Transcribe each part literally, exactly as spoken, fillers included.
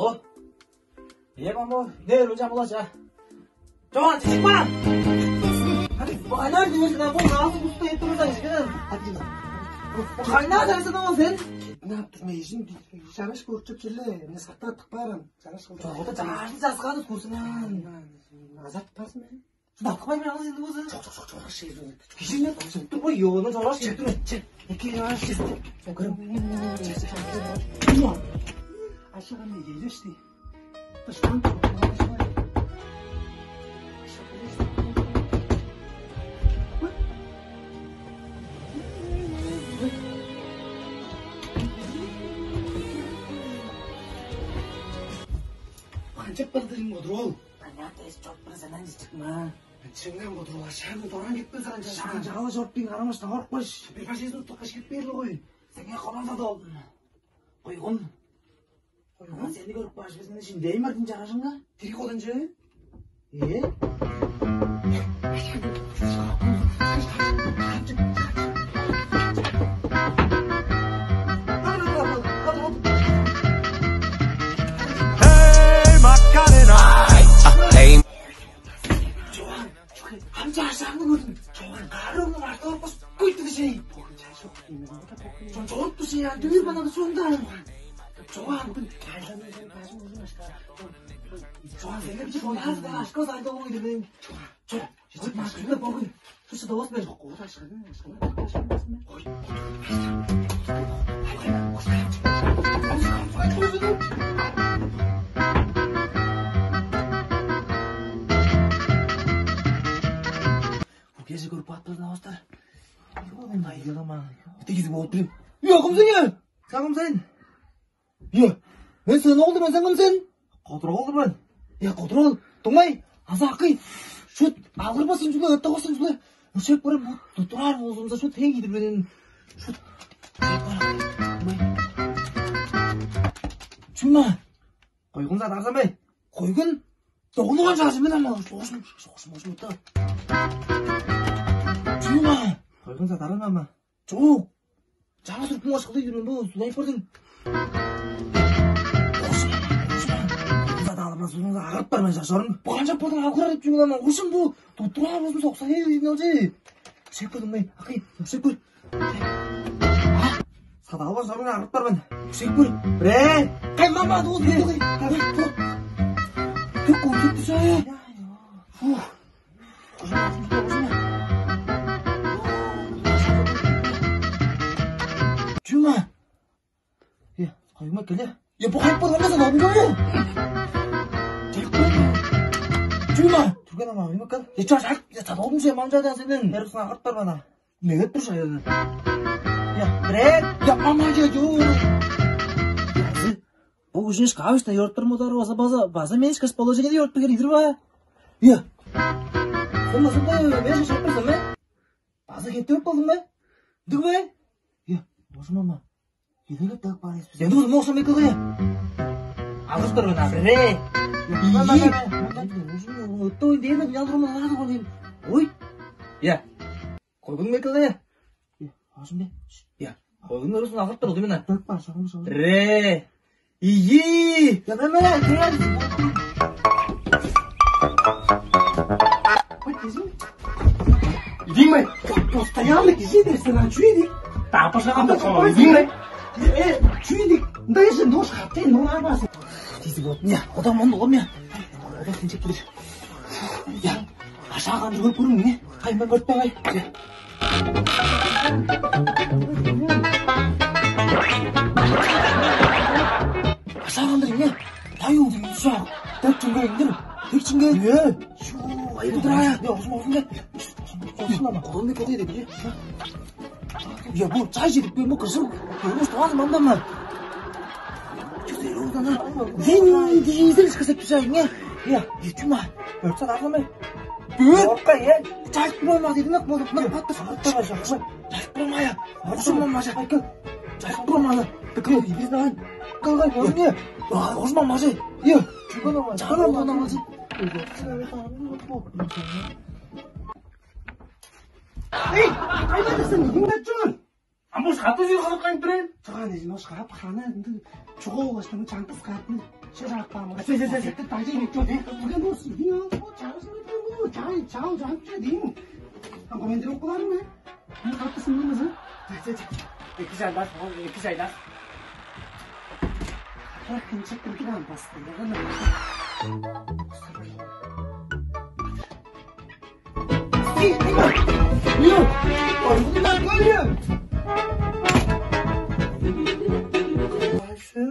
О, эм ам бо, не өрүн чамылажа. Чоон, чижик баан. Хады, байнаар дивер сен, бо наазы уста эттирден ишкен. Хады, бо кайнаар сен, ол сен. Нап тур мен ижин, шараш көрчүп чүрле, мен сактап тыппаарам. Шараш кылдыр. Чогуда чаажын часкааныс көрсүн. Азат барсын мен. Шыдатпай мен алыс инди болза. Чок, чок, чок, чок, шесть минут. Кижине кызып тур бой, ёна чораш чек тур. Чек. Эки чораш чек тур. Чок, көрем. Чек, чек, чек. Ма. Ашыган эгелешти. Тышкан. Канчап бардырың, Кодур-оол? Понятно, эс чок, бир санаң чыктым а. Чыңнан, Кодур-оол, ашаан дораан кетпес аңча. Шаан чагала чоруппайн, карамаш-даа корупкаш. Бир бажезин уттупкаш кетпээр-ле кой. Сеңээ команда да олдун. Койгун. Койгун, сени көрүп кааш, бис мени шиндейн бардың чаражыңга. Тири кодунчу. Э? Hey, Macarena. Hey. Чогаан, чогаан, ам чаашааңны көрдүм. Чогаан, каарыымның арты орпас көйттү дижей. Чон чорупту сен, дүүр бана сонда. Чогаан, бүгүн айланып бажың өзүн ашка. Чогаан, сен бижи болаар да ашка сайда ой демейм. Чогаан, чогаан, чогаан, машкында болгун. Шушы довас мен. Кууда ашканы, ашканы, ашканы. Ой. Бу кежи көрүп кааппазын авастар. Мындай ыялама. Бите кизи болуп тур. Йо, кым сен, йо? Сен кым сен? Йо, мен сен олдур мен, сен кым сен? Кодур-оол-дур мен. Йо, Кодур-оол, дуңмай, азы акый. Шут, алгырбасын чүгле, ыттавасын чүгле. Өшеп көрем, бо туттурар болзумза, шут, хей кидир менен. Шут. Дуңмай. Чүма? Койгун садарзан бе? Койгун? Догунуган чаажы мен ама, ошун, ошун, ошун, ошун. Чуга? Койгун садарың ама. Чук. Чаңа сүрүп муңаш кылдыр жүрүн бу, сулай көрдүң. Ошун, ошун. Садалып, суруңда агырып бар мен шашорун. Бу канчап болдуң, агырар деп жүрүн ама. Ошун бу, туттура болзун, сокса хей дейдин алчы. Шек көрдүң бе? Акый, шек көр. Садалбан соргуна арып барбын. Шекпир. Бре. Кай мама, дуу, дуу, дуу. Түк куйдук дүшө. Фух. Чума. Е, кайма келе. Е, бу хайп болган да садалбын жоо. Чума. Түрген ама кайма кел. Е, чаш ак, е, садалбын же манжадан сенен. Эрусун агырт бар бана. Мегет тур шайылы. Я, бред, я мама же, ю. Бо ужин шкафта ёртур мудар база база база мен шкаф положение ёртур гери ирва. Я. Сен мазында мен шаппырсың бе? База кетип болдуң бе? Дыгы бе? Я, божу мама. Идеге так бар эспиз. Энди болза мокшам экеге. Алгыс берген а, бре. Ии. Өттөй дейін, мен алдырма алады ғой дейін. Ой. Я. Койгун экеге. Ажым бе? Я. Койгун өрүсүн алгып тур, удумина. Так бар, шагым шагым. Бре. Ии. Я, мен мен мен. Ой, кижи. Идиме. Постоянно кижи дерсен, а чуй ди. Тапашаган да чуй ди. Э, чуй ди. Да иши нож хапты, ну арбасы. Дизи вот, не, одан мон олам я. Одан сен чек кидир. Я, ашаган көрүп көрүң не? Кайма көрүп ай. Ашаган дыр не? Таю дир ужар. Тек чүнге индир. Тек чүнге. Е. Шу, ай будра. Я, ужма ужма. Ужма. Колонны кеде деп. Я, бу чай жидип берме кызым. Көрмүш туган мамдама. Зин дизель кызып чай не? Я, ичима. Өртсе дагымай. Бөөркө е. Чайт болма дедим ак болуп. Мына батты шапты бар шапты. Чайт болма я. Ошун болма жа. Айкы. Чайт болма. Бикру. Биз дан. Калгай болма. Ошма мажы. Я. Чугана мажы. Чана болма мажы. Эй, кайда сен? Кимге чуган? А может, хатты жер халып кайын турайын? Чуган эжин ош харап хана ынды чуга улаштың чаңтыс катын. Че, чаап каан. Че, че, че, че. Дажи не чо, де. Бүгүн бу сиздин ал, бу чагышын бу чай, чаал чаап че дейм. Командировкаларың не? Мен катты сындыңмыз, а? Че, че, че. Эки чайлар, ол эки чайлар. Кара кынчык кылдыган басты. Эй, эй, эй, эй, ой, куда, Коля? Дальше.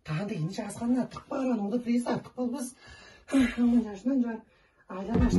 Таанда эни чаасканын артык баар, ону да приз артык болбас. Амын жашынан жан. Айланаш.